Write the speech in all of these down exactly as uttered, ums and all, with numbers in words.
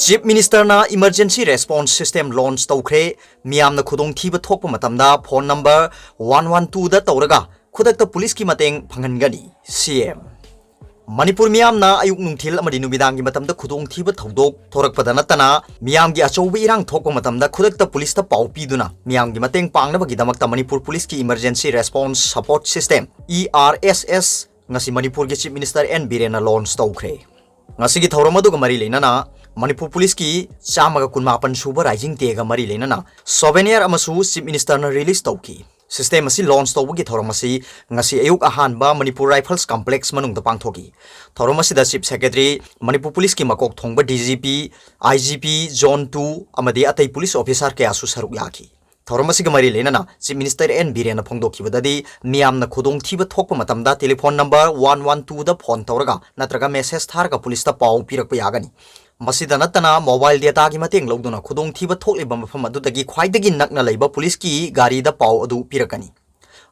Chief Ministerꯅ Emergency Response System launch ꯇꯧꯈ꯭ꯔꯦ꯫ ꯃꯤꯌꯥꯝꯅ ꯈꯨꯗꯣꯡꯊꯤꯕ ꯊꯣꯛꯄ ꯃꯇꯝꯗ phone number one one twoꯗ ꯇꯧꯔꯒ ꯈꯨꯗꯛꯇ ꯄꯨꯂꯤꯁꯀꯤ ꯃꯇꯦꯡ ꯐꯪꯍꯟꯒꯅꯤ꯫ ꯁꯤ ꯑꯦꯝ꯫ ꯃꯅꯤꯄꯨꯔ ꯃꯤꯌꯥꯝꯅ ꯑꯌꯨꯛ ꯅꯨꯡꯊꯤꯜ ꯑꯃꯗꯤ ꯅꯨꯃꯤꯗꯥꯡꯒꯤ ꯃꯇꯝꯗ ꯈꯨꯗꯣꯡꯊꯤꯕ ꯊꯧꯗꯣꯛ ꯊꯣꯔꯛꯄꯗ ꯅꯠꯇꯅ ꯃꯤꯌꯥꯝꯒꯤ ꯑꯆꯧꯕ ꯏꯔꯥꯡ ꯊꯣꯛꯄ ꯃꯇꯝꯗ ꯈꯨꯗꯛꯇ ꯄꯨꯂꯤꯁꯇ ꯄꯥꯎ ꯄꯤꯗꯨꯅ ꯃꯤꯌꯥꯝꯒꯤ ꯃꯇꯦꯡ ꯄꯥꯡꯅꯕꯒꯤꯗꯃꯛꯇ ꯃꯅꯤꯄꯨꯔ ꯄꯨꯂꯤꯁꯀꯤ Emergency Response Support System, E R S S, ꯉꯁꯤ ꯃꯅꯤꯄꯨꯔꯒꯤ Chief Minister N ꯕꯤꯔꯦꯟꯅ launch ꯇꯧꯈ꯭ꯔꯦ꯫ ꯉꯁꯤꯒꯤ ꯊꯧꯔꯝ ꯑꯗꯨꯒ ꯃꯔꯤ ꯂꯩꯅꯅ ꯃꯅꯤꯄꯨꯔ ꯄꯨꯂꯤꯁꯀꯤ ꯆꯥꯝꯃꯒ ꯀꯨꯟꯃꯥꯄꯟ ꯁꯨꯕ Rising Dayꯒ ꯃꯔꯤ ꯂꯩꯅꯅ souvenir ꯑꯃꯁꯨ Chief Ministerꯅ release ꯇꯧꯈꯤ꯫ System ꯑꯁꯤ launch ꯇꯧꯕꯒꯤ ꯊꯧꯔꯝ ꯑꯁꯤ ꯉꯁꯤ ꯑꯌꯨꯛ ꯑꯍꯥꯟꯕ ꯃꯅꯤꯄꯨꯔ Rifles Complex ꯃꯅꯨꯡꯗ ꯄꯥꯡꯊꯣꯛꯈꯤ꯫ ꯊꯧꯔꯝ ꯑꯁꯤꯗ Chief Secretary, ꯃꯅꯤꯄꯨꯔ ꯄꯨꯂꯤꯁꯀꯤ ꯃꯀꯣꯛ ꯊꯣꯡꯕ D G P, I G P, Zone two ꯑꯃꯗꯤ ꯑꯇꯩ ꯄꯨꯂꯤꯁ officer ꯀꯌꯥꯁꯨ ꯁꯔꯨꯛ ꯌꯥꯈꯤ꯫ ꯊꯧꯔꯝ ꯑꯁꯤꯒ ꯃꯔꯤ ꯂꯩꯅꯅ Chief Minister N ꯕꯤꯔꯦꯟꯅ ꯐꯣꯡꯗꯣꯛꯈꯤꯕꯗꯗꯤ, ꯃꯤꯌꯥꯝꯅ ꯈꯨꯗꯣꯡꯊꯤꯕ ꯊꯣꯛꯄ ꯃꯇꯝꯗ telephone number one one twoꯗ phone ꯇꯧꯔꯒ ꯅꯠꯇ꯭ꯔꯒ message ꯊꯥꯔꯒ ꯄꯨꯂꯤꯁꯇ ꯄꯥꯎ ꯄꯤꯔꯛꯄ ꯌꯥꯒꯅꯤ꯫ ꯃꯁꯤꯗ ꯅꯠꯇꯅ mobile dataꯒꯤ ꯃꯇꯦꯡ ꯂꯧꯗꯨꯅ ꯈꯨꯗꯣꯡꯊꯤꯕ ꯊꯣꯛꯂꯤꯕ ꯃꯐꯝ ꯑꯗꯨꯗꯒꯤ ꯈ꯭ꯋꯥꯏꯗꯒꯤ ꯅꯛꯅ ꯂꯩꯕ ꯄꯨꯂꯤꯁꯀꯤ ꯒꯥꯔꯤꯗ ꯄꯥꯎ ꯑꯗꯨ ꯄꯤꯔꯛꯀꯅꯤ꯫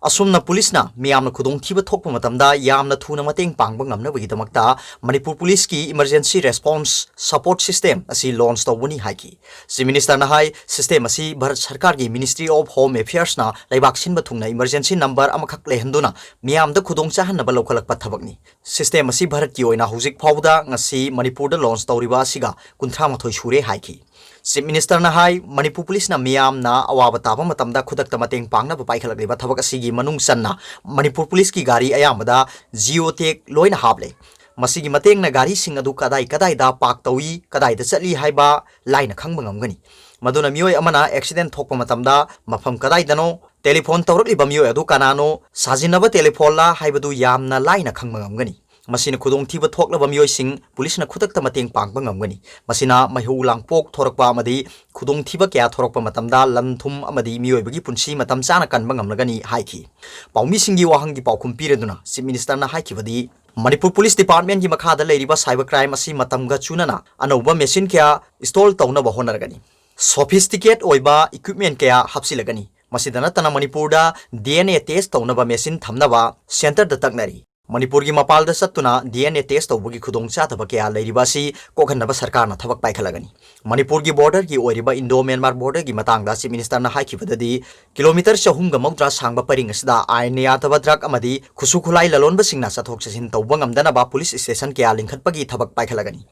ꯑꯁꯨꯝꯅ ꯄꯨꯂꯤꯁꯅ ꯃꯤꯌꯥꯝꯅ ꯈꯨꯗꯣꯡꯊꯤꯕ ꯊꯣꯛꯄ ꯃꯇꯝꯗ ꯌꯥꯝꯅ ꯊꯨꯅ ꯃꯇꯦꯡ ꯄꯥꯡꯕ ꯉꯝꯅꯕꯒꯤꯗꯃꯛꯇ ꯃꯅꯤꯄꯨꯔ ꯄꯨꯂꯤꯁꯀꯤ Emergency Response Support System ꯑꯁꯤ launch ꯇꯧꯕꯅꯤ ꯍꯥꯏꯈꯤ꯫ Chief Ministerꯅ ꯍꯥꯏ, system ꯑꯁꯤ ꯚꯥꯔꯠ ꯁꯔꯀꯥꯔꯒꯤ Ministry of Home Affairsꯅ ꯂꯩꯕꯥꯛ ꯁꯤꯟꯕ ꯊꯨꯡꯅ emergency number ꯑꯃꯈꯛ ꯂꯩꯍꯟꯗꯨꯅ ꯃꯤꯌꯥꯝꯗ ꯈꯨꯗꯣꯡ ꯆꯥꯍꯟꯅꯕ ꯂꯧꯈꯠꯂꯛꯄ ꯊꯕꯛꯅꯤ꯫ System ꯑꯁꯤ ꯚꯥꯔꯠꯀꯤ ꯑꯣꯏꯅ ꯍꯧꯖꯤꯛ ꯐꯥꯎꯕꯗ ꯉꯁꯤ ꯃꯅꯤꯄꯨꯔꯗ launch ꯇꯧꯔꯤꯕ ꯑꯁꯤꯒ ꯀꯨꯟꯊ꯭ꯔꯥ ꯃꯥꯊꯣꯏ ꯁꯨꯔꯦ ꯍꯥꯏꯈꯤ꯫ Chief Ministerꯅ ꯍꯥꯏ, ꯃꯅꯤꯄꯨꯔ ꯄꯨꯂꯤꯁꯅ ꯃꯤꯌꯥꯝꯅ ꯑꯋꯥꯕ ꯇꯥꯕ ꯃꯇꯝꯗ ꯈꯨꯗꯛꯇ ꯃꯇꯦꯡ ꯄꯥꯡꯅꯕ ꯄꯥꯏꯈꯠꯂꯛꯂꯤꯕ ꯊꯕꯛ ꯑꯁꯤꯒꯤ ꯃꯅꯨꯡ ꯆꯟꯅ ꯃꯅꯤꯄꯨꯔ ꯄꯨꯂꯤꯁꯀꯤ ꯒꯥꯔꯤ ꯑꯌꯥꯝꯕꯗ geotag ꯂꯣꯏꯅ ꯍꯥꯞꯂꯦ꯫ ꯃꯁꯤꯒꯤ ꯃꯇꯦꯡꯅ ꯒꯥꯔꯤꯁꯤꯡ ꯑꯗꯨ ꯀꯗꯥꯏ ꯀꯗꯥꯏꯗ park ꯇꯧꯏ, ꯀꯗꯥꯏꯗ ꯆꯠꯂꯤ ꯍꯥꯏꯕ ꯂꯥꯏꯅ ꯈꯪꯕ ꯉꯝꯒꯅꯤ꯫ ꯃꯗꯨꯅ ꯃꯤꯑꯣꯏ ꯑꯃꯅ accident ꯊꯣꯛꯄ ꯃꯇꯝꯗ ꯃꯐꯝ ꯀꯗꯥꯏꯗꯅꯣ, telephone ꯇꯧꯔꯛꯂꯤꯕ ꯃꯤꯑꯣꯏ ꯑꯗꯨ ꯀꯅꯥꯅꯣ, ꯁꯥꯖꯤꯟꯅꯕ telephoneꯂꯥ ꯍꯥꯏꯕꯗꯨ ꯌꯥꯝꯅ ꯂꯥꯏꯅ ꯈꯪꯕ ꯉꯝꯒꯅꯤ꯫ ꯃꯁꯤꯅ ꯈꯨꯗꯣꯡꯊꯤꯕ ꯊꯣꯛꯂꯕ ꯃꯤꯑꯣꯏꯁꯤꯡ ꯄꯨꯂꯤꯁꯅ ꯈꯨꯗꯛꯇ ꯃꯇꯦꯡ ꯄꯥꯡꯕ ꯉꯝꯒꯅꯤ꯫ ꯃꯁꯤꯅ ꯃꯩꯍꯧ ꯂꯥꯡꯄꯣꯛ ꯊꯣꯔꯛꯄ ꯑꯃꯗꯤ ꯈꯨꯗꯣꯡꯊꯤꯕ ꯀꯌꯥ ꯊꯣꯔꯛꯄ ꯃꯇꯝꯗ ꯂꯟ ꯊꯨꯝ ꯑꯃꯗꯤ ꯃꯤꯑꯣꯏꯕꯒꯤ ꯄꯨꯟꯁꯤ ꯃꯇꯝ ꯆꯥꯅ ꯀꯟꯕ ꯉꯝꯂꯒꯅꯤ ꯍꯥꯏꯈꯤ꯫ ꯄꯥꯎꯃꯤꯁꯤꯡꯒꯤ ꯋꯥꯍꯪꯒꯤ ꯄꯥꯎꯈꯨꯝ ꯄꯤꯔꯗꯨꯅ Chief Ministerꯅ ꯍꯥꯏꯈꯤꯕꯗꯤ, ꯃꯅꯤꯄꯨꯔ ꯄꯨꯂꯤꯁ departmentꯀꯤ ꯃꯈꯥꯗ ꯂꯩꯔꯤꯕ cyber crime ꯑꯁꯤ ꯃꯇꯝꯒ ꯆꯨꯅꯅ ꯑꯅꯧꯕ machine ꯀꯌꯥ install ꯇꯧꯅꯕ ꯍꯣꯠꯅꯔꯒꯅꯤ꯫ Sophisticated ꯑꯣꯏꯕ equipment ꯀꯌꯥ ꯍꯥꯞꯆꯤꯜꯂꯒꯅꯤ꯫ ꯃꯁꯤꯗ ꯅꯠꯇꯅ ꯃꯅꯤꯄꯨꯔꯗ D N A test ꯇꯧꯅꯕ machine ꯊꯝꯅꯕ centreꯗ ꯇꯛꯅꯔꯤ꯫ ꯃꯅꯤꯄꯨꯔꯒꯤ ꯃꯄꯥꯜꯗ ꯆꯠꯇꯨꯅ ꯗꯤ ꯑꯦꯟ ꯑꯦ ꯇꯦꯁ ꯇꯧꯕꯒꯤ ꯈꯨꯗꯣꯡꯆꯥꯗꯕ ꯀꯌꯥ ꯂꯩꯔꯤꯕ ꯑꯁꯤ ꯀꯣꯛꯍꯟꯅꯕ ꯁꯔꯀꯥꯔꯅ ꯊꯕꯛ ꯄꯥꯏꯈꯠꯂꯒꯅꯤ꯫ ꯃꯅꯤꯄꯨꯔꯒꯤ ꯕꯣꯔꯗꯔꯒꯤ ꯑꯣꯏꯔꯤꯕ ꯏꯟꯗꯣ ꯃ꯭ꯌꯥꯟꯃꯥꯔ ꯕꯣꯔꯗꯔꯒꯤ ꯃꯇꯥꯡꯗ ꯆꯤꯐ ꯃꯤꯅꯤꯁꯇꯔꯅ ꯍꯥꯏꯈꯤꯕꯗꯗꯤ, ꯀꯤꯂꯣꯃꯤꯇꯔ ꯆꯍꯨꯝꯒ ꯃꯧꯗ꯭ꯔꯥ ꯁꯥꯡꯕ ꯄꯔꯤꯡ ꯑꯁꯤꯗ ꯑꯥꯏꯟꯅ ꯌꯥꯗꯕ ꯗ꯭ꯔꯒ ꯑꯃꯗꯤ ꯈꯨꯠꯁꯨ ꯈꯨꯠꯂꯥꯏ ꯂꯂꯣꯟꯕꯁꯤꯡꯅ ꯆꯠꯊꯣꯛ ꯆꯠꯁꯤꯟ ꯇꯧꯕ ꯉꯝꯗꯅꯕ ꯄꯨꯂꯤꯁ ꯁ꯭ꯇꯦꯁꯟ ꯀꯌꯥ ꯂꯤꯡꯈꯠꯄꯒꯤ ꯊꯕꯛ ꯄꯥꯏꯈꯠꯂꯒꯅꯤ꯫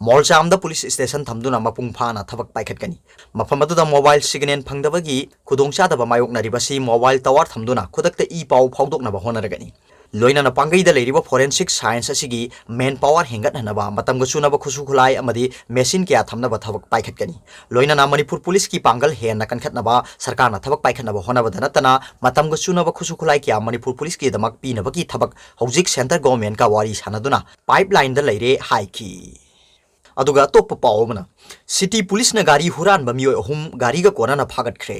ꯃꯣꯜꯆꯥꯝꯗ ꯄꯨꯂꯤꯁ ꯁ꯭ꯇꯦꯁꯟ ꯊꯝꯗꯨꯅ ꯃꯄꯨꯡ ꯐꯥꯅ ꯊꯕꯛ ꯄꯥꯏꯈꯠꯀꯅꯤ꯫ ꯃꯐꯝ ꯑꯗꯨꯗ ꯃꯣꯕꯥꯏꯜ ꯁꯤꯒꯅꯦꯜ ꯐꯪꯗꯕꯒꯤ ꯈꯨꯗꯣꯡꯆꯥꯗꯕ ꯃꯥꯌꯣꯛꯅꯔꯤꯕꯁꯤ ꯃꯣꯕꯥꯏꯜ ꯇꯋꯥꯔ ꯊꯝꯗꯨꯅ ꯈꯨꯗꯛꯇ ꯏ ꯄꯥꯎ ꯐꯥꯎꯗꯣꯛꯅꯕ ꯍꯣꯠꯅꯔꯒꯅꯤ꯫ ꯂꯣꯏꯅꯅ ꯄꯥꯡꯒꯩꯗ ꯂꯩꯔꯤꯕ ꯐꯣꯔꯦꯟꯁꯤꯛ ꯁꯥꯏꯟꯁ ꯑꯁꯤꯒꯤ ꯃꯦꯟ ꯄꯥꯋꯔ ꯍꯦꯟꯒꯠꯍꯟꯅꯕ ꯃꯇꯝꯒ ꯆꯨꯅꯕ ꯈꯨꯠꯁꯨ ꯈꯨꯠꯂꯥꯏ ꯑꯃꯗꯤ ꯃꯦꯁꯤꯟ ꯀꯌꯥ ꯊꯝꯅꯕ ꯊꯕꯛ ꯄꯥꯏꯈꯠꯀꯅꯤ꯫ ꯂꯣꯏꯅꯅ ꯃꯅꯤꯄꯨꯔ ꯄꯨꯂꯤꯁꯀꯤ ꯄꯥꯡꯒꯜ ꯍꯦꯟꯅ ꯀꯟꯈꯠꯅꯕ ꯁꯔꯀꯥꯔꯅ ꯊꯕꯛ ꯄꯥꯏꯈꯠꯅꯕ ꯍꯣꯠꯅꯕꯗ ꯅꯠꯇꯅ ꯃꯇꯝꯒ ꯆꯨꯅꯕ ꯈꯨꯠꯁꯨ ꯈꯨꯠꯂꯥꯏ ꯀꯌꯥ ꯃꯅꯤꯄꯨꯔ ꯄꯨꯂꯤꯁꯀꯤꯗꯃꯛ ꯄꯤꯅꯕꯒꯤ ꯊꯕꯛ ꯍꯧꯖꯤꯛ ꯁꯦꯟꯇꯔ ꯒꯣꯚꯔꯟꯃꯦꯟꯠꯀ ꯋꯥꯔꯤ ꯁꯥꯟꯅꯗꯨꯅ ꯄꯥꯏꯞꯂꯥꯏꯟꯗ ꯂꯩꯔꯦ ꯍꯥꯏꯈꯤ꯫ ꯑꯗꯨꯒ ꯑꯇꯣꯞꯄ ꯄꯥꯎ ꯑꯃꯅ, ꯁꯤꯇꯤ ꯄꯨꯂꯤꯁꯅ ꯒꯥꯔꯤ ꯍꯨꯔꯥꯟꯕ ꯃꯤꯑꯣꯏ ꯑꯍꯨꯝ ꯒꯥꯔꯤꯒ ꯀꯣꯟꯅꯅ ꯐꯥꯒꯠꯈ꯭ꯔꯦ꯫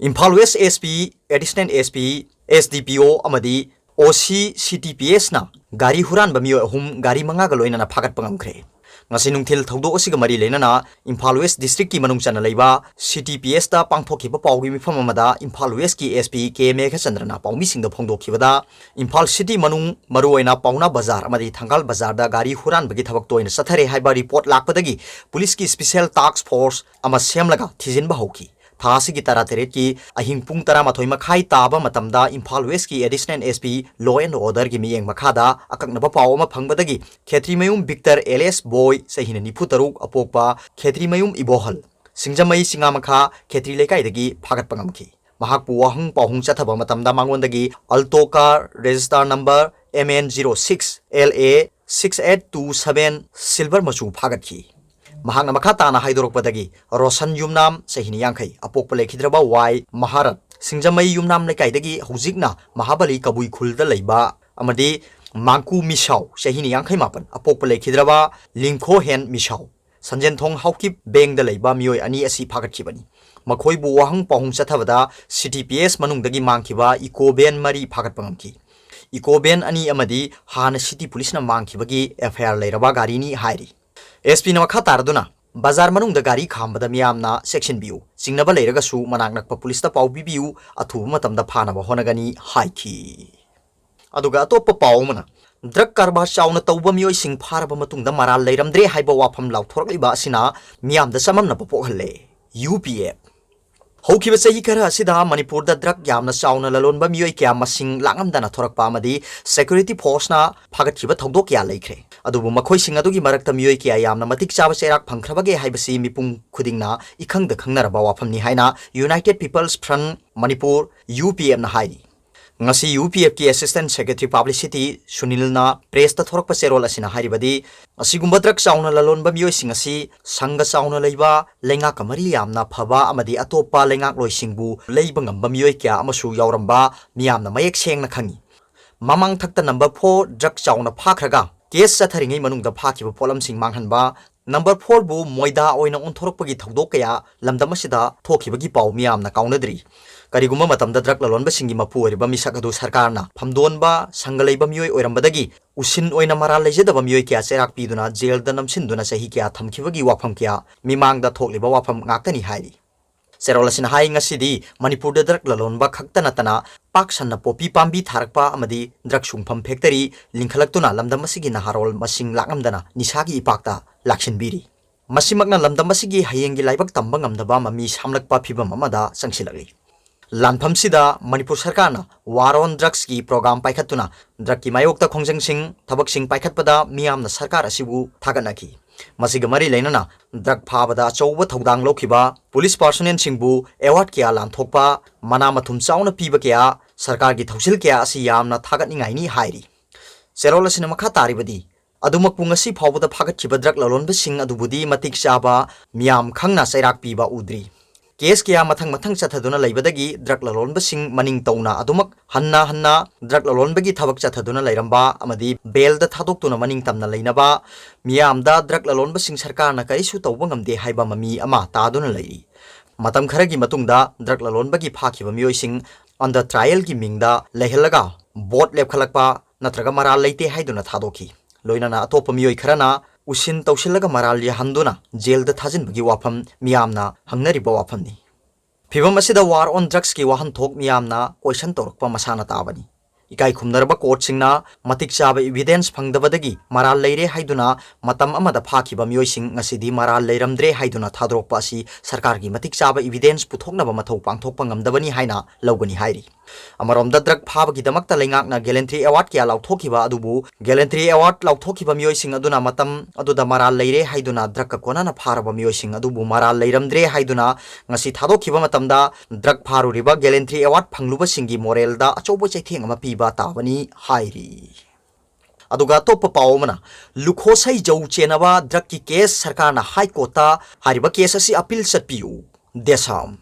Imphal west S P, additional S P, S D P O ꯑꯃꯗꯤ ꯑꯣ ꯁꯤ ꯁꯤ ꯇꯤ ꯄꯤ ꯑꯦꯁꯅ ꯒꯥꯔꯤ ꯍꯨꯔꯥꯟꯕ ꯃꯤꯑꯣꯏ ꯑꯍꯨꯝ ꯒꯥꯔꯤ ꯃꯉꯥꯒ ꯂꯣꯏꯅꯅ ꯐꯥꯒꯠꯄ ꯉꯝꯈ꯭ꯔꯦ꯫ ꯉꯁꯤ ꯅꯨꯡꯊꯤꯜ ꯊꯧꯗꯣꯛ ꯑꯁꯤꯒ ꯃꯔꯤ ꯂꯩꯅꯅ ꯏꯝꯐꯥꯜ ꯋꯦꯁ ꯗꯤꯁꯇ꯭ꯔꯤꯛꯀꯤ ꯃꯅꯨꯡ ꯆꯟꯅ ꯂꯩꯕ ꯁꯤ ꯇꯤ ꯄꯤ ꯑꯦꯁꯇ ꯄꯥꯡꯊꯣꯛꯈꯤꯕ ꯄꯥꯎꯒꯤ ꯃꯤꯐꯝ ꯑꯃꯗ ꯏꯝꯐꯥꯜ ꯋꯦꯁꯀꯤ ꯑꯦꯁ ꯄꯤ ꯀꯦ ꯃꯦꯘꯆꯟꯗ꯭ꯔꯅ ꯄꯥꯎꯃꯤꯁꯤꯡꯗ ꯐꯣꯡꯗꯣꯛꯈꯤꯕꯗ, ꯏꯝꯐꯥꯜ ꯁꯤꯇꯤ ꯃꯅꯨꯡ, ꯃꯔꯨꯑꯣꯏꯅ ꯄꯥꯎꯅꯥ ꯕꯖꯥꯔ ꯑꯃꯗꯤ ꯊꯪꯒꯥꯜ ꯕꯖꯥꯔꯗ ꯒꯥꯔꯤ ꯍꯨꯔꯥꯟꯕꯒꯤ ꯊꯕꯛ ꯇꯣꯏꯅ ꯆꯠꯊꯔꯦ ꯍꯥꯏꯕ ꯔꯤꯄꯣꯔꯠ ꯂꯥꯛꯄꯗꯒꯤ ꯄꯨꯂꯤꯁꯀꯤ ꯁ꯭ꯄꯦꯁꯦꯜ ꯇꯥꯛꯁ ꯐꯣꯔꯁ ꯑꯃ ꯁꯦꯝꯂꯒ ꯊꯤꯖꯤꯟꯕ ꯍꯧꯈꯤ꯫ ꯊꯥ ꯑꯁꯤꯒꯤ ꯇꯔꯥꯇꯔꯦꯠꯀꯤ ꯑꯍꯤꯡ ꯄꯨꯡ ꯇꯔꯥꯃꯥꯊꯣꯏ ꯃꯈꯥꯏ ꯇꯥꯕ ꯃꯇꯝꯗ ꯏꯝꯐꯥꯜ ꯋꯦꯁꯀꯤ additional S P law and ꯑꯣꯔꯗꯔꯒꯤ ꯃꯤꯠꯌꯦꯡ ꯃꯈꯥꯗ ꯑꯀꯛꯅꯕ ꯄꯥꯎ ꯑꯃ ꯐꯪꯕꯗꯒꯤ ꯈꯦꯇ꯭ꯔꯤꯃꯌꯨꯝ ꯕꯤꯛꯇꯔ ꯑꯦꯂꯤꯌꯥꯁ ꯕꯣꯏ, ꯆꯍꯤꯅ ꯅꯤꯐꯨ ꯇꯔꯨꯛ, ꯑꯄꯣꯛꯄ ꯈꯦꯇ꯭ꯔꯤꯃꯌꯨꯝ ꯏꯕꯣꯍꯜ, ꯁꯤꯡꯖꯃꯩ ꯆꯤꯉꯥꯃꯈꯥ ꯈꯦꯇ꯭ꯔꯤ ꯂꯩꯀꯥꯏꯗꯒꯤ ꯐꯥꯒꯠꯄ ꯉꯝꯈꯤ꯫ ꯃꯍꯥꯛꯄꯨ ꯋꯥꯍꯪ ꯄꯥꯎꯍꯪ ꯆꯠꯊꯕ ꯃꯇꯝꯗ ꯃꯉꯣꯟꯗꯒꯤ Alto car register number M N zero six L A six eight two seven silver ꯃꯆꯨ ꯐꯥꯒꯠꯈꯤ꯫ ꯃꯍꯥꯛꯅ ꯃꯈꯥ ꯇꯥꯅ ꯍꯥꯏꯗꯣꯔꯛꯄꯗꯒꯤ, ꯔꯣꯁꯟ ꯌꯨꯝꯅꯥꯝ, ꯆꯍꯤ ꯅꯤꯌꯥꯡꯈꯩ, ꯑꯄꯣꯛꯄ ꯂꯩꯈꯤꯗ꯭ꯔꯕ ꯋꯥꯏ ꯃꯍꯥꯔꯠ, ꯁꯤꯡꯖꯃꯩ ꯌꯨꯝꯅꯥꯝ ꯂꯩꯀꯥꯏꯗꯒꯤ, ꯍꯧꯖꯤꯛꯅ ꯃꯍꯥꯕꯂꯤ ꯀꯕꯨꯏ ꯈꯨꯜꯗ ꯂꯩꯕ, ꯑꯃꯗꯤ ꯃꯥꯡꯀꯨ ꯃꯤꯁꯥꯎ, ꯆꯍꯤ ꯅꯤꯌꯥꯡꯈꯩ ꯃꯥꯄꯟ, ꯑꯄꯣꯛꯄ ꯂꯩꯈꯤꯗ꯭ꯔꯕ ꯂꯤꯡꯈꯣꯍꯦꯟ ꯃꯤꯁꯥꯎ, ꯁꯟꯖꯦꯟꯊꯣꯡ ꯍꯥꯎꯀꯤꯞ ꯕꯦꯡꯗ ꯂꯩꯕ ꯃꯤꯑꯣꯏ ꯑꯅꯤ ꯑꯁꯤ ꯐꯥꯒꯠꯈꯤꯕꯅꯤ꯫ ꯃꯈꯣꯏꯕꯨ ꯋꯥꯍꯪ ꯄꯥꯎꯍꯪ ꯆꯠꯊꯕꯗ ꯁꯤ ꯇꯤ ꯄꯤ ꯑꯦꯁ ꯃꯅꯨꯡꯗꯒꯤ ꯃꯥꯡꯈꯤꯕ ꯏꯀꯣ ꯚꯦꯟ ꯃꯔꯤ ꯐꯥꯒꯠꯄ ꯉꯝꯈꯤ꯫ ꯏꯀꯣ ꯚꯦꯟ ꯑꯅꯤ ꯑꯃꯗꯤ ꯍꯥꯟꯅ ꯁꯤꯇꯤ ꯄꯨꯂꯤꯁꯅ ꯃꯥꯡꯈꯤꯕꯒꯤ ꯑꯦꯐ ꯑꯥꯏ ꯑꯥꯔ ꯂꯩꯔꯕ ꯒꯥꯔꯤꯅꯤ ꯍꯥꯏꯔꯤ꯫ ꯑꯦꯁ ꯄꯤꯅ ꯃꯈꯥ ꯇꯥꯔꯗꯨꯅ, ꯕꯖꯥꯔ ꯃꯅꯨꯡꯗ ꯒꯥꯔꯤ ꯈꯥꯝꯕꯗ ꯃꯤꯌꯥꯝꯅ ꯆꯦꯛꯁꯤꯟꯕꯤꯌꯨ, ꯆꯤꯡꯅꯕ ꯂꯩꯔꯒꯁꯨ ꯃꯅꯥꯛ ꯅꯛꯄ ꯄꯨꯂꯤꯁꯇ ꯄꯥꯎ ꯄꯤꯕꯤꯌꯨ, ꯑꯊꯨꯕ ꯃꯇꯝꯗ ꯐꯥꯅꯕ ꯍꯣꯠꯅꯒꯅꯤ ꯍꯥꯏꯈꯤ꯫ ꯑꯗꯨꯒ ꯑꯇꯣꯞꯄ ꯄꯥꯎ ꯑꯃꯅ, ꯗ꯭ꯔꯒ ꯀꯔꯕꯥꯔ ꯆꯥꯎꯅ ꯇꯧꯕ ꯃꯤꯑꯣꯏꯁꯤꯡ ꯐꯥꯔꯕ ꯃꯇꯨꯡꯗ ꯃꯔꯥꯜ ꯂꯩꯔꯝꯗ꯭ꯔꯦ ꯍꯥꯏꯕ ꯋꯥꯐꯝ ꯂꯥꯎꯊꯣꯔꯛꯂꯤꯕ ꯑꯁꯤꯅ ꯃꯤꯌꯥꯝꯗ ꯆꯃꯝꯅꯕ ꯄꯣꯛꯍꯜꯂꯦ꯫ U P F. ꯍꯧꯈꯤꯕ ꯆꯍꯤ ꯈꯔ ꯑꯁꯤꯗ ꯃꯅꯤꯄꯨꯔꯗ ꯗ꯭ꯔꯒ ꯌꯥꯝꯅ ꯆꯥꯎꯅ ꯂꯂꯣꯟꯕ ꯃꯤꯑꯣꯏ ꯀꯌꯥ ꯃꯁꯤꯡ ꯂꯥꯛꯉꯝꯗꯅ ꯊꯣꯔꯛꯄ ꯑꯃꯗꯤ ꯁꯦꯀ꯭ꯌꯨꯔꯤꯇꯤ ꯐꯣꯔꯁꯅ ꯐꯥꯒꯠꯈꯤꯕ ꯊꯧꯗꯣꯛ ꯀꯌꯥ ꯂꯩꯈ꯭ꯔꯦ꯫ ꯑꯗꯨꯕꯨ ꯃꯈꯣꯏꯁꯤꯡ ꯑꯗꯨꯒꯤ ꯃꯔꯛꯇ ꯃꯤꯑꯣꯏ ꯀꯌꯥ ꯌꯥꯝꯅ ꯃꯇꯤꯛ ꯆꯥꯕ ꯆꯩꯔꯥꯛ ꯐꯪꯈ꯭ꯔꯕꯒꯦ ꯍꯥꯏꯕꯁꯤ ꯃꯤꯄꯨꯝ ꯈꯨꯗꯤꯡꯅ ꯏꯈꯪꯗ ꯈꯪꯅꯔꯕ ꯋꯥꯐꯝꯅꯤ ꯍꯥꯏꯅ United People's Front Manipur, U P ꯑꯦꯐꯅ ꯍꯥꯏꯔꯤ꯫ ꯉꯁꯤ ꯌꯨ ꯄꯤ ꯑꯦꯐꯀꯤ ꯑꯦꯁꯤꯁꯇꯦꯟ ꯁꯦꯀ꯭ꯔꯦꯇꯔꯤ ꯄꯕ꯭ꯂꯤꯁꯤꯇꯤ ꯁꯨꯅꯤꯜꯅ ꯄ꯭ꯔꯦꯁꯇ ꯊꯣꯔꯛꯄ ꯆꯦꯔꯣꯜ ꯑꯁꯤꯅ ꯍꯥꯏꯔꯤꯕꯗꯤ, ꯑꯁꯤꯒꯨꯝꯕ ꯗ꯭ꯔꯒ ꯆꯥꯎꯅ ꯂꯂꯣꯟꯕ ꯃꯤꯑꯣꯏꯁꯤꯡ ꯑꯁꯤ ꯁꯪꯒ ꯆꯥꯎꯅ ꯂꯩꯕ, ꯂꯩꯉꯥꯛꯀ ꯃꯔꯤ ꯌꯥꯝꯅ ꯐꯕ ꯑꯃꯗꯤ ꯑꯇꯣꯞꯄ ꯂꯩꯉꯥꯛꯂꯣꯏꯁꯤꯡꯕꯨ ꯂꯩꯕ ꯉꯝꯕ ꯃꯤꯑꯣꯏ ꯀꯌꯥ ꯑꯃꯁꯨ ꯌꯥꯎꯔꯝꯕ ꯃꯤꯌꯥꯝꯅ ꯃꯌꯦꯛ ꯁꯦꯡꯅ ꯈꯪꯏ꯫ ꯃꯃꯥꯡ ꯊꯛꯇ ꯅꯝꯕꯔ ꯐꯣꯔ ꯗ꯭ꯔꯒ ꯆꯥꯎꯅ ꯐꯥꯈ꯭ꯔꯒ ꯀꯦꯁ ꯆꯠꯊꯔꯤꯉꯩ ꯃꯅꯨꯡꯗ ꯐꯥꯈꯤꯕ ꯄꯣꯠꯂꯝꯁꯤꯡ ꯃꯥꯡꯍꯟꯕ, ꯅꯝꯕꯔ ꯐꯣꯔꯕꯨ ꯃꯣꯏꯗꯥ ꯑꯣꯏꯅ ꯑꯣꯟꯊꯣꯔꯛꯄꯒꯤ ꯊꯧꯗꯣꯛ ꯀꯌꯥ ꯂꯝꯗꯝ ꯑꯁꯤꯗ ꯊꯣꯛꯈꯤꯕꯒꯤ ꯄꯥꯎ ꯃꯤꯌꯥꯝꯅ ꯀꯥꯎꯅꯗ꯭ꯔꯤ꯫ ꯀꯔꯤꯒꯨꯝꯕ ꯃꯇꯝꯗ ꯗ꯭ꯔꯒ ꯂꯂꯣꯟꯕꯁꯤꯡꯒꯤ ꯃꯄꯨ ꯑꯣꯏꯔꯤꯕ ꯃꯤꯁꯛ ꯑꯗꯨ ꯁꯔꯀꯥꯔꯅ ꯐꯝꯗꯣꯟꯕ ꯁꯪꯒ ꯂꯩꯕ ꯃꯤꯑꯣꯏ ꯑꯣꯏꯔꯝꯕꯗꯒꯤ ꯎꯁꯤꯟ ꯑꯣꯏꯅ ꯃꯔꯥꯜ ꯂꯩꯖꯗꯕ ꯃꯤꯑꯣꯏ ꯀꯌꯥ ꯆꯩꯔꯥꯛ ꯄꯤꯗꯨꯅ ꯖꯦꯜꯗ ꯅꯝꯁꯤꯟꯗꯨꯅ ꯆꯍꯤ ꯀꯌꯥ ꯊꯝꯈꯤꯕꯒꯤ ꯋꯥꯐꯝ ꯀꯌꯥ ꯃꯤꯃꯥꯡꯗ ꯊꯣꯛꯂꯤꯕ ꯋꯥꯐꯝ ꯉꯥꯛꯇꯅꯤ ꯍꯥꯏꯔꯤ꯫ ꯆꯦꯔꯣꯜ ꯑꯁꯤꯅ ꯍꯥꯏ, ꯉꯁꯤꯗꯤ ꯃꯅꯤꯄꯨꯔꯗ ꯗ꯭ꯔꯒ ꯂꯂꯣꯟꯕ ꯈꯛꯇ ꯅꯠꯇꯅ ꯄꯥꯛ ꯁꯟꯅ ꯄꯣꯄꯤ ꯄꯥꯝꯕꯤ ꯊꯥꯔꯛꯄ ꯑꯃꯗꯤ ꯗ꯭ꯔꯒ ꯁꯨꯡꯐꯝ ꯐꯦꯛꯇꯔꯤ ꯂꯤꯡꯈꯠꯂꯛꯇꯨꯅ ꯂꯝꯗꯝ ꯑꯁꯤꯒꯤ ꯅꯍꯥꯔꯣꯜ ꯃꯁꯤꯡ ꯂꯥꯛꯉꯝꯗꯅ ꯅꯤꯁꯥꯒꯤ ꯏꯄꯥꯛꯇ ꯂꯥꯛꯁꯤꯟꯕꯤꯔꯤ꯫ ꯃꯁꯤꯃꯛꯅ ꯂꯝꯗꯝ ꯑꯁꯤꯒꯤ ꯍꯌꯦꯡꯒꯤ ꯂꯥꯏꯕꯛ ꯇꯝꯕ ꯉꯝꯗꯕ ꯃꯃꯤ ꯁꯥꯝꯂꯛꯄ ꯐꯤꯚꯝ ꯑꯃꯗ ꯆꯪꯁꯤꯜꯂꯛꯂꯤ꯫ ꯂꯥꯟꯐꯝꯁꯤꯗ ꯃꯅꯤꯄꯨꯔ ꯁꯔꯀꯥꯔꯅ War on Drugsꯀꯤ ꯄ꯭ꯔꯣꯒ꯭ꯔꯥꯝ ꯄꯥꯏꯈꯠꯇꯨꯅ ꯗ꯭ꯔꯒꯀꯤ ꯃꯥꯌꯣꯛꯇ ꯈꯣꯡꯖꯪꯁꯤꯡ, ꯊꯕꯛꯁꯤꯡ ꯄꯥꯏꯈꯠꯄꯗ ꯃꯤꯌꯥꯝꯅ ꯁꯔꯀꯥꯔ ꯑꯁꯤꯕꯨ ꯊꯥꯒꯠꯅꯈꯤ꯫ ꯃꯁꯤꯒ ꯃꯔꯤ ꯂꯩꯅꯅ ꯗ꯭ꯔꯒ ꯐꯥꯕꯗ ꯑꯆꯧꯕ ꯊꯧꯗꯥꯡ ꯂꯧꯈꯤꯕ ꯄꯨꯂꯤꯁ ꯄꯥꯔꯁꯣꯅꯦꯜꯁꯤꯡꯕꯨ ꯑꯦꯋꯥꯔꯗ ꯀꯌꯥ ꯂꯥꯟꯊꯣꯛꯄ, ꯃꯅꯥ ꯃꯊꯨꯝ ꯆꯥꯎꯅ ꯄꯤꯕ ꯀꯌꯥ, ꯁꯔꯀꯥꯔꯒꯤ ꯊꯧꯁꯤꯜ ꯀꯌꯥ ꯑꯁꯤ ꯌꯥꯝꯅ ꯊꯥꯒꯠꯅꯤꯡꯉꯥꯏꯅꯤ ꯍꯥꯏꯔꯤ꯫ ꯆꯦꯔꯣꯜ ꯑꯁꯤꯅ ꯃꯈꯥ ꯇꯥꯔꯤꯕꯗꯤ, ꯑꯗꯨꯃꯛꯄꯨ ꯉꯁꯤ ꯐꯥꯎꯕꯗ ꯐꯥꯒꯠꯈꯤꯕ ꯗ꯭ꯔꯒ ꯂꯂꯣꯟꯕꯁꯤꯡ ꯑꯗꯨꯕꯨꯗꯤ ꯃꯇꯤꯛ ꯆꯥꯕ ꯃꯤꯌꯥꯝ ꯈꯪꯅ ꯆꯩꯔꯥꯛ ꯄꯤꯕ ꯎꯗ꯭ꯔꯤ꯫ ꯀꯦꯁ ꯀꯌꯥ ꯃꯊꯪ ꯃꯊꯪ ꯆꯠꯊꯗꯨꯅ ꯂꯩꯕꯗꯒꯤ ꯗ꯭ꯔꯒ ꯂꯂꯣꯟꯕꯁꯤꯡ ꯃꯅꯤꯡ ꯇꯧꯅ ꯑꯗꯨꯃꯛ ꯍꯟꯅ ꯍꯟꯅ ꯗ꯭ꯔꯒ ꯂꯂꯣꯟꯕꯒꯤ ꯊꯕꯛ ꯆꯠꯊꯗꯨꯅ ꯂꯩꯔꯝꯕ ꯑꯃꯗꯤ ꯕꯦꯜꯗ ꯊꯥꯗꯣꯛꯇꯨꯅ ꯃꯅꯤꯡ ꯇꯝꯅ ꯂꯩꯅꯕ ꯃꯤꯌꯥꯝꯗ ꯗ꯭ꯔꯒ ꯂꯂꯣꯟꯕꯁꯤꯡ ꯁꯔꯀꯥꯔꯅ ꯀꯔꯤꯁꯨ ꯇꯧꯕ ꯉꯝꯗꯦ ꯍꯥꯏꯕ ꯃꯃꯤ ꯑꯃ ꯇꯥꯗꯨꯅ ꯂꯩꯔꯤ꯫ ꯃꯇꯝ ꯈꯔꯒꯤ ꯃꯇꯨꯡꯗ ꯗ꯭ꯔꯒ ꯂꯂꯣꯟꯕꯒꯤ ꯐꯥꯈꯤꯕ ꯃꯤꯑꯣꯏꯁꯤꯡ ꯑꯟꯗꯔ ꯇ꯭ꯔꯥꯏꯌꯦꯜꯒꯤ ꯃꯤꯡꯗ ꯂꯩꯍꯜꯂꯒ ꯚꯣꯠ ꯂꯦꯞꯈꯠꯂꯛꯄ ꯅꯠꯇ꯭ꯔꯒ ꯃꯔꯥꯜ ꯂꯩꯇꯦ ꯍꯥꯏꯗꯨꯅ ꯊꯥꯗꯣꯛꯈꯤ꯫ ꯂꯣꯏꯅꯅ ꯑꯇꯣꯞꯄ ꯃꯤꯑꯣꯏ ꯈꯔꯅ ꯎꯁꯤꯟ ꯇꯧꯁꯤꯜꯂꯒ ꯃꯔꯥꯜ ꯌꯥꯍꯟꯗꯨꯅ ꯖꯦꯜꯗ ꯊꯥꯖꯤꯟꯕꯒꯤ ꯋꯥꯐꯝ ꯃꯤꯌꯥꯝꯅ ꯍꯪꯅꯔꯤꯕ ꯋꯥꯐꯝꯅꯤ꯫ ꯐꯤꯚꯝ ꯑꯁꯤꯗ War on Drugsꯀꯤ ꯋꯥꯍꯟꯊꯣꯛ ꯃꯤꯌꯥꯝꯅ ꯀꯣꯏꯁꯟ ꯇꯧꯔꯛꯄ ꯃꯁꯥꯅ ꯇꯥꯕꯅꯤ꯫ ꯏꯀꯥꯏ ꯈꯨꯝꯅꯔꯕ ꯀꯣꯔꯠꯁꯤꯡꯅ ꯃꯇꯤꯛ ꯆꯥꯕ ꯏꯕꯤꯗꯦꯟꯁ ꯐꯪꯗꯕꯗꯒꯤ ꯃꯔꯥꯜ ꯂꯩꯔꯦ ꯍꯥꯏꯗꯨꯅ ꯃꯇꯝ ꯑꯃꯗ ꯐꯥꯈꯤꯕ ꯃꯤꯑꯣꯏꯁꯤꯡ ꯉꯁꯤꯗꯤ ꯃꯔꯥꯜ ꯂꯩꯔꯝꯗ꯭ꯔꯦ ꯍꯥꯏꯗꯨꯅ ꯊꯥꯗꯣꯔꯛꯄ ꯑꯁꯤ ꯁꯔꯀꯥꯔꯒꯤ ꯃꯇꯤꯛ ꯆꯥꯕ ꯏꯕꯤꯗꯦꯟꯁ ꯄꯨꯊꯣꯛꯅꯕ ꯃꯊꯧ ꯄꯥꯡꯊꯣꯛꯄ ꯉꯝꯗꯕꯅꯤ ꯍꯥꯏꯅ ꯂꯧꯒꯅꯤ ꯍꯥꯏꯔꯤ꯫ ꯑꯃꯔꯣꯝꯗ ꯗ꯭ꯔꯒ ꯐꯥꯕꯒꯤꯗꯃꯛꯇ ꯂꯩꯉꯥꯛꯅ ꯒꯦꯂꯦꯟꯇ꯭ꯔꯤ ꯑꯦꯋꯥꯔꯗ ꯀꯌꯥ ꯂꯥꯎꯊꯣꯛꯈꯤꯕ ꯑꯗꯨꯕꯨ ꯒꯦꯂꯦꯟꯇ꯭ꯔꯤ ꯑꯦꯋꯥꯔꯗ ꯂꯥꯎꯊꯣꯛꯈꯤꯕ ꯃꯤꯑꯣꯏꯁꯤꯡ ꯑꯗꯨꯅ ꯃꯇꯝ ꯑꯗꯨꯗ ꯃꯔꯥꯜ ꯂꯩꯔꯦ ꯍꯥꯏꯗꯨꯅ ꯗ꯭ꯔꯒꯀ ꯀꯣꯟꯅꯅ ꯐꯥꯔꯕ ꯃꯤꯑꯣꯏꯁꯤꯡ ꯑꯗꯨꯕꯨ ꯃꯔꯥꯜ ꯂꯩꯔꯝꯗ꯭ꯔꯦ ꯍꯥꯏꯗꯨꯅ ꯉꯁꯤ ꯊꯥꯗꯣꯛꯈꯤꯕ ꯃꯇꯝꯗ ꯗ꯭ꯔꯒ ꯐꯥꯔꯨꯔꯤꯕ ꯒꯦꯂꯦꯟꯇ꯭ꯔꯤ ꯑꯦꯋꯥꯔꯗ ꯐꯪꯂꯨꯕꯁꯤꯡꯒꯤ ꯃꯣꯔꯦꯜꯗ ꯑꯆꯧꯕ ꯆꯩꯊꯦꯡ ꯑꯃ ꯄꯤꯕ ꯇꯥꯕꯅꯤ ꯍꯥꯏꯔꯤ꯫ ꯑꯗꯨꯒ ꯑꯇꯣꯞꯄ ꯄꯥꯎ ꯑꯃꯅ, ꯂꯨꯈꯣꯁꯩ ꯖꯧ ꯆꯦꯟꯅꯕ ꯗ꯭ꯔꯒꯀꯤ ꯀꯦꯁ ꯁꯔꯀꯥꯔꯅ ꯍꯥꯏ ꯀꯣꯔꯠꯇ ꯍꯥꯏꯔꯤꯕ ꯀꯦꯁ ꯑꯁꯤ ꯑꯄꯤꯜ ꯆꯠꯄꯤꯌꯨ, ꯗꯦꯁꯥꯝ꯫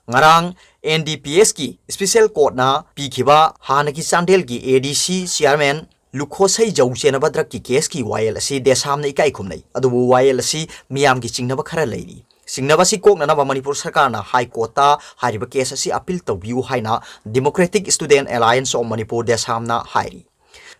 ꯉꯔꯥꯡ ꯑꯦꯟ ꯗꯤ ꯄꯤ ꯑꯦꯁꯀꯤ ꯁ꯭ꯄꯦꯁꯦꯜ ꯀꯣꯔꯠꯅ ꯄꯤꯈꯤꯕ ꯍꯥꯟꯅꯒꯤ ꯆꯥꯟꯗꯦꯜꯒꯤ ꯑꯦ ꯗꯤ ꯁꯤ ꯆꯤꯌꯥꯔꯃꯦꯟ ꯂꯨꯈꯣꯁꯩ ꯖꯧ ꯆꯦꯟꯅꯕ ꯗ꯭ꯔꯒꯀꯤ ꯀꯦꯁꯀꯤ ꯋꯥꯌꯦꯜ ꯑꯁꯤ ꯗꯦꯁꯥꯝꯅ ꯏꯀꯥꯏ ꯈꯨꯝꯅꯩ꯫ ꯑꯗꯨꯕꯨ ꯋꯥꯌꯦꯜ ꯑꯁꯤ ꯃꯤꯌꯥꯝꯒꯤ ꯆꯤꯡꯅꯕ ꯈꯔ ꯂꯩꯔꯤ꯫ ꯆꯤꯡꯅꯕ ꯑꯁꯤ ꯀꯣꯛꯅꯅꯕ ꯃꯅꯤꯄꯨꯔ ꯁꯔꯀꯥꯔꯅ ꯍꯥꯏ ꯀꯣꯔꯠꯇ ꯍꯥꯏꯔꯤꯕ ꯀꯦꯁ ꯑꯁꯤ ꯑꯄꯤꯜ ꯇꯧꯕꯤꯌꯨ ꯍꯥꯏꯅ Democratic Student Alliance of Manipur, ꯗꯦꯁꯥꯝꯅ ꯍꯥꯏꯔꯤ꯫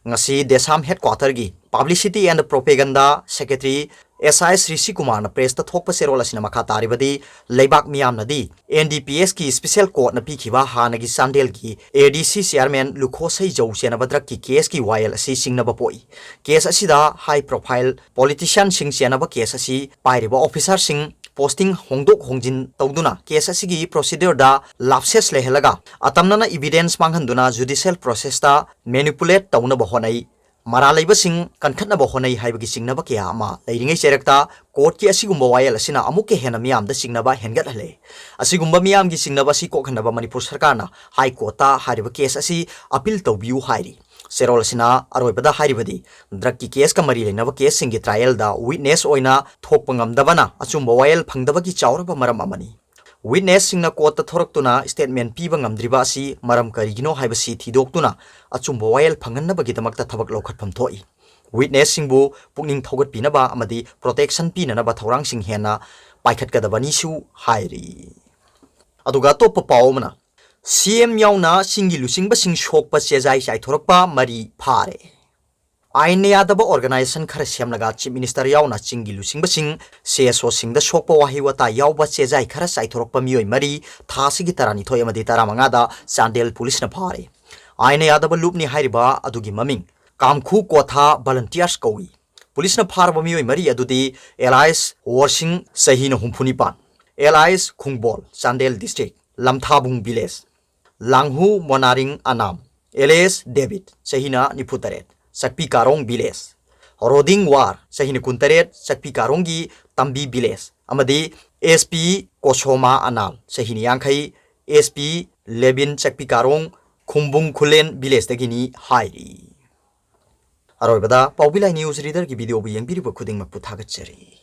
ꯉꯁꯤ ꯗꯦꯁꯥꯝ ꯍꯦꯗꯀ꯭ꯋꯥꯇꯔꯒꯤ Publicity and Propaganda Secretary ꯑꯦꯁ ꯑꯥꯏ ꯔꯤꯁꯤ ꯀꯨꯃꯥꯔꯅ ꯄ꯭ꯔꯦꯁꯇ ꯊꯣꯛꯄ ꯆꯦꯔꯣꯜ ꯑꯁꯤꯅ ꯃꯈꯥ ꯇꯥꯔꯤꯕꯗꯤ, ꯂꯩꯕꯥꯛ ꯃꯤꯌꯥꯝꯅꯗꯤ ꯑꯦꯟ ꯗꯤ ꯄꯤ ꯑꯦꯁꯀꯤ ꯁ꯭ꯄꯦꯁꯦꯜ ꯀꯣꯔꯠꯅ ꯄꯤꯈꯤꯕ ꯍꯥꯟꯅꯒꯤ ꯆꯥꯟꯗꯦꯜꯒꯤ ꯑꯦ ꯗꯤ ꯁꯤ ꯆꯤꯌꯥꯔꯃꯦꯟ ꯂꯨꯈꯣꯁꯩ ꯖꯧ ꯆꯦꯟꯅꯕ ꯗ꯭ꯔꯒꯀꯤ ꯀꯦꯁꯀꯤ ꯋꯥꯌꯦꯜ ꯑꯁꯤ ꯆꯤꯡꯅꯕ ꯄꯣꯛꯏ꯫ ꯀꯦꯁ ꯑꯁꯤꯗ ꯍꯥꯏ ꯄ꯭ꯔꯣꯐꯥꯏꯜ ꯄꯣꯂꯤꯇꯤꯁꯤꯌꯥꯟꯁꯤꯡ ꯆꯦꯟꯅꯕ ꯀꯦꯁ ꯑꯁꯤ ꯄꯥꯏꯔꯤꯕ ꯑꯣꯐꯤꯁꯥꯔꯁꯤꯡ ꯄꯣꯁꯇꯤꯡ ꯍꯣꯡꯗꯣꯛ ꯍꯣꯡꯖꯤꯟ ꯇꯧꯗꯨꯅ ꯀꯦꯁ ꯑꯁꯤꯒꯤ ꯄ꯭ꯔꯣꯁꯤꯗ꯭ꯌꯨꯔꯗ ꯂꯥꯞꯁꯦꯁ ꯂꯩꯍꯜꯂꯒ ꯑꯇꯝꯅꯅ ꯏꯕꯤꯗꯦꯟꯁ ꯃꯥꯡꯍꯟꯗꯨꯅ ꯖꯨꯗꯤꯁꯤꯌꯦꯜ ꯄ꯭ꯔꯣꯁꯦꯁꯇ ꯃꯦꯅꯤꯄꯨꯂꯦꯠ ꯇꯧꯅꯕ ꯍꯣꯠꯅꯩ, ꯃꯔꯥꯜ ꯂꯩꯕꯁꯤꯡ ꯀꯟꯈꯠꯅꯕ ꯍꯣꯠꯅꯩ ꯍꯥꯏꯕꯒꯤ ꯆꯤꯡꯅꯕ ꯀꯌꯥ ꯑꯃ ꯂꯩꯔꯤꯉꯩ ꯆꯩꯔꯛꯇ ꯀꯣꯔꯠꯀꯤ ꯑꯁꯤꯒꯨꯝꯕ ꯋꯥꯌꯦꯜ ꯑꯁꯤꯅ ꯑꯃꯨꯛꯀ ꯍꯦꯟꯅ ꯃꯤꯌꯥꯝꯗ ꯆꯤꯡꯅꯕ ꯍꯦꯟꯒꯠꯍꯜꯂꯦ꯫ ꯑꯁꯤꯒꯨꯝꯕ ꯃꯤꯌꯥꯝꯒꯤ ꯆꯤꯡꯅꯕ ꯑꯁꯤ ꯀꯣꯛꯍꯟꯅꯕ ꯃꯅꯤꯄꯨꯔ ꯁꯔꯀꯥꯔꯅ ꯍꯥꯏ ꯀꯣꯔꯠꯇ ꯍꯥꯏꯔꯤꯕ ꯀꯦꯁ ꯑꯁꯤ ꯑꯄꯤꯜ ꯇꯧꯕꯤꯌꯨ ꯍꯥꯏꯔꯤ꯫ ꯆꯦꯔꯣꯜ ꯑꯁꯤꯅ ꯑꯔꯣꯏꯕꯗ ꯍꯥꯏꯔꯤꯕꯗꯤ, ꯗ꯭ꯔꯒꯀꯤ ꯀꯦꯁꯀ ꯃꯔꯤ ꯂꯩꯅꯕ ꯀꯦꯁꯁꯤꯡꯒꯤ ꯇ꯭ꯔꯥꯏꯌꯦꯜꯗ ꯋꯤꯠꯅꯦꯁ ꯑꯣꯏꯅ ꯊꯣꯛꯄ ꯉꯝꯗꯕꯅ ꯑꯆꯨꯝꯕ ꯋꯥꯌꯦꯜ ꯐꯪꯗꯕꯒꯤ ꯆꯥꯎꯔꯕ ꯃꯔꯝ ꯑꯃꯅꯤ꯫ ꯋꯤꯠꯅꯦꯁꯁꯤꯡꯅ ꯀꯣꯔꯠꯇ ꯊꯣꯔꯛꯇꯨꯅ ꯁ꯭ꯇꯦꯠꯃꯦꯟ ꯄꯤꯕ ꯉꯝꯗ꯭ꯔꯤꯕ ꯑꯁꯤ ꯃꯔꯝ ꯀꯔꯤꯒꯤꯅꯣ ꯍꯥꯏꯕꯁꯤ ꯊꯤꯗꯣꯛꯇꯨꯅ ꯑꯆꯨꯝꯕ ꯋꯥꯌꯦꯜ ꯐꯪꯍꯟꯅꯕꯒꯤꯗꯃꯛꯇ ꯊꯕꯛ ꯂꯧꯈꯠꯐꯝ ꯊꯣꯛꯏ꯫ ꯋꯤꯠꯅꯦꯁꯁꯤꯡꯕꯨ ꯄꯨꯛꯅꯤꯡ ꯊꯧꯒꯠꯄꯤꯅꯕ ꯑꯃꯗꯤ ꯄ꯭ꯔꯣꯇꯦꯛꯁꯟ ꯄꯤꯅꯅꯕ ꯊꯧꯔꯥꯡꯁꯤꯡ ꯍꯦꯟꯅ ꯄꯥꯏꯈꯠꯀꯗꯕꯅꯤꯁꯨ ꯍꯥꯏꯔꯤ꯫ ꯑꯗꯨꯒ ꯑꯇꯣꯞꯄ ꯄꯥꯎ ꯑꯃꯅ, ꯁꯤ ꯑꯦꯝ ꯌꯥꯎꯅ ꯆꯤꯡꯒꯤ ꯂꯨꯆꯤꯡꯕꯁꯤꯡ ꯁꯣꯛꯄ ꯆꯦꯖꯥꯏ ꯆꯥꯏꯊꯣꯔꯛꯄ ꯃꯔꯤ ꯐꯥꯔꯦ꯫ ꯑꯥꯏꯟꯅ ꯌꯥꯗꯕ ꯑꯣꯔꯒꯅꯥꯏꯖꯦꯁꯟ ꯈꯔ ꯁꯦꯝꯂꯒ ꯆꯤꯐ ꯃꯤꯅꯤꯁꯇꯔ ꯌꯥꯎꯅ ꯆꯤꯡꯒꯤ ꯂꯨꯆꯤꯡꯕꯁꯤꯡ, ꯁꯤ ꯑꯦꯁ ꯑꯣꯁꯤꯡꯗ ꯁꯣꯛꯄ ꯋꯥꯍꯩ ꯋꯥꯇꯥ ꯌꯥꯎꯕ ꯆꯦꯖꯥꯏ ꯈꯔ ꯆꯥꯏꯊꯣꯔꯛꯄ ꯃꯤꯑꯣꯏ ꯃꯔꯤ ꯊꯥ ꯑꯁꯤꯒꯤ ꯇꯔꯥꯅꯤꯊꯣꯏ ꯑꯃꯗꯤ ꯇꯔꯥꯃꯉꯥꯗ ꯆꯥꯟꯗꯦꯜ ꯄꯨꯂꯤꯁꯅ ꯐꯥꯔꯦ꯫ ꯑꯥꯏꯟꯅ ꯌꯥꯗꯕ ꯂꯨꯞꯅꯤ ꯍꯥꯏꯔꯤꯕ ꯑꯗꯨꯒꯤ ꯃꯃꯤꯡ ꯀꯥꯝꯈꯨ ꯀꯣꯊꯥ ꯚꯂꯟꯇꯤꯌꯔꯁ ꯀꯧꯏ꯫ ꯄꯨꯂꯤꯁꯅ ꯐꯥꯔꯕ ꯃꯤꯑꯣꯏ ꯃꯔꯤ ꯑꯗꯨꯗꯤ ꯑꯦꯂꯥꯏꯁ ꯋꯣꯔꯁꯤꯡ, ꯆꯍꯤꯅ ꯍꯨꯝꯐꯨ ꯅꯤꯄꯥꯟ, Elias Khungbol, Chandel district, Lamthabung village, Langhu Monaring Anam, Ellis ꯗꯦꯕꯤꯠ, ꯆꯍꯤꯅ ꯅꯤꯐꯨ ꯇꯔꯦꯠ, ꯆꯛꯄꯤ ꯀꯥꯔꯣꯡ ꯚꯤꯂꯦꯖ, ꯔꯣꯗꯤꯡ ꯋꯥꯔ, ꯆꯍꯤꯅ ꯀꯨꯟꯇꯔꯦꯠ, ꯆꯛꯄꯤ ꯀꯥꯔꯣꯡꯒꯤ ꯇꯝꯕꯤ ꯚꯤꯂꯦꯖ, ꯑꯃꯗꯤ ꯑꯦꯁ ꯄꯤ ꯀꯣꯁꯣꯃꯥ ꯑꯅꯥꯜ, ꯆꯍꯤꯅ ꯌꯥꯡꯈꯩ, ꯑꯦꯁ ꯄꯤ ꯂꯦꯕꯤꯟ, ꯆꯛꯄꯤ ꯀꯥꯔꯣꯡ, ꯈꯨꯝꯕꯨꯡ ꯈꯨꯂꯦꯟ ꯚꯤꯂꯦꯖꯇꯒꯤꯅꯤ ꯍꯥꯏꯔꯤ꯫ ꯑꯔꯣꯏꯕꯗ ꯄꯥꯎꯕꯤ ꯂꯥꯏ ꯅ꯭ꯌꯨꯁ ꯔꯤꯗꯔꯒꯤ ꯚꯤꯗꯤꯑꯣꯕꯨ ꯌꯦꯡꯕꯤꯔꯤꯕ ꯈꯨꯗꯤꯡꯃꯛꯄꯨ ꯊꯥꯒꯠꯆꯔꯤ꯫